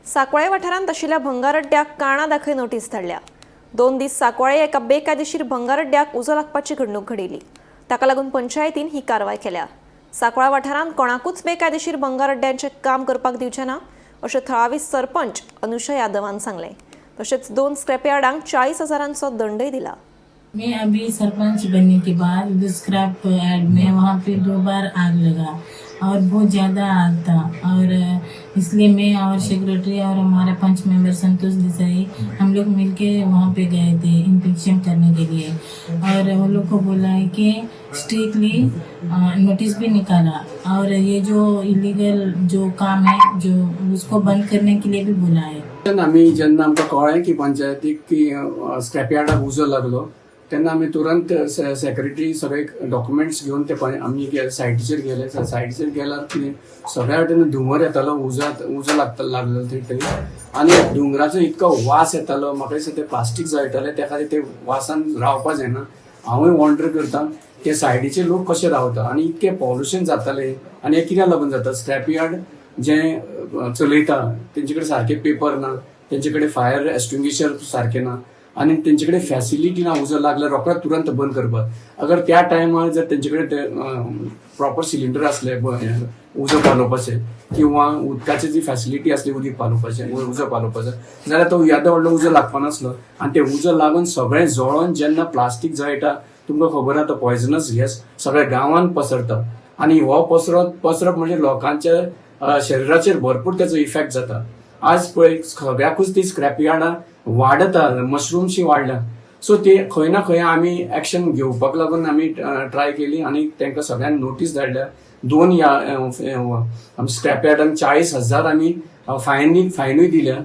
सांकवाळे वाठारांत आशिल्ल्या भंगार अड्ड्याक काणां दाखय नोटीस धाडल्या. 2 दीस सांकवाळे एका बेकायदेशीर भंगार अड्ड्याक उजो लागपाची घडणूक घडिल्ली. ताका लागून पंचायतीन ही कारवाय केल्या. सांकवाळे वाठारांत कोणाकूच बेकायदेशीर भंगार अड्ड्यांचें काम करपाक दिवचे ना, अशें थळावी सरपंच अनुषा यादवान सांगलें. तशेंच दोन स्क्रॅपयार्डांक 40 हजारांचो दंडय दिला. मैं अभी सरपंच बनने के बाद स्क्रैप यार्ड में वहाँ पे दो बार आग लगा और बहुत ज़्यादा आग था और इसलिए मैं और सेक्रेटरी और हमारे पंच मेंबर संतोष देसाई, हम लोग मिलके वहाँ पे गए थे इंस्पेक्शन करने के लिए और वो लोग को बोला है कि स्ट्रिक्टली नोटिस भी निकाला और ये जो इलीगल जो काम है जो, उसको बंद करने के लिए भी बोला है. तेन्ना आमी जेन्ना आमकां कळ्ळें की पंचायतीक की स्क्रॅप यार्डाक उजो लागलो, तेन्ना आमी तुरंत सेक्रेटरी सगळे डॉक्युमेंट्स घेवन ते आमी सायटीचेर गेले. सायटीचेर गेल्यार कितें, सगळ्या वटेन धुंवर येतालो. उजो लागलेलो थंय थंय आनी धुंवराचो इतको वास येतालो. म्हाका दिसता ते प्लास्टीक जळटाले, त्या खातीर ते वासान रावपा जायना. हांवूय वॉन्डर करता, ते सायडीचे लोक कशे रावता आनी इतकें पॉल्युशन जातालें. आनी हें कित्याक लागून जाता? स्क्रॅप यार्ड जे चलयता तेंचे कडेन सारके पेपर ना, तेंचे कडेन फायर एक्सटिंग्विशर सारकें ना आनी तेंचे कडेन फॅसिलिटी ना, उजो लागल्यार रोखडो तुरंत बंद करपाक. अगर त्या टायमार जर तेंचे कडेन ते प्रॉपर सिलिंडर आसले उजो पालोवपाचे किंवा उदकाची जी फॅसिलिटी आसली उदीक पालोवपाचें, उजो पालोवपाचो, जाल्यार तो येदो व्हडलो उजो लागपा नासलो. आनी ते उजो लागून सगळें जळोन जेन्ना प्लास्टीक जळटा, तुमकां खबर आहा, तो पॉयझनस गॅस सगळ्या गांवांत पसरता आनी हो पसरप म्हणजे लोकांच्या शरीराचेर भरपूर त्याचो इफेक्ट जाता. आज पळय, सगळ्याकूच ती स्क्रॅप यार्डां वाडत, मशरूमशी वाडल्या. सो ते खंय ना खंय आमी एक्शन घेवपाक लागून आमी ट्राय केली आनी तांकां सगळ्यांक नोटीस धाडल्या. दोन स्क्रॅप यार्डांक 40,000 आमी फायनूय दिल्या.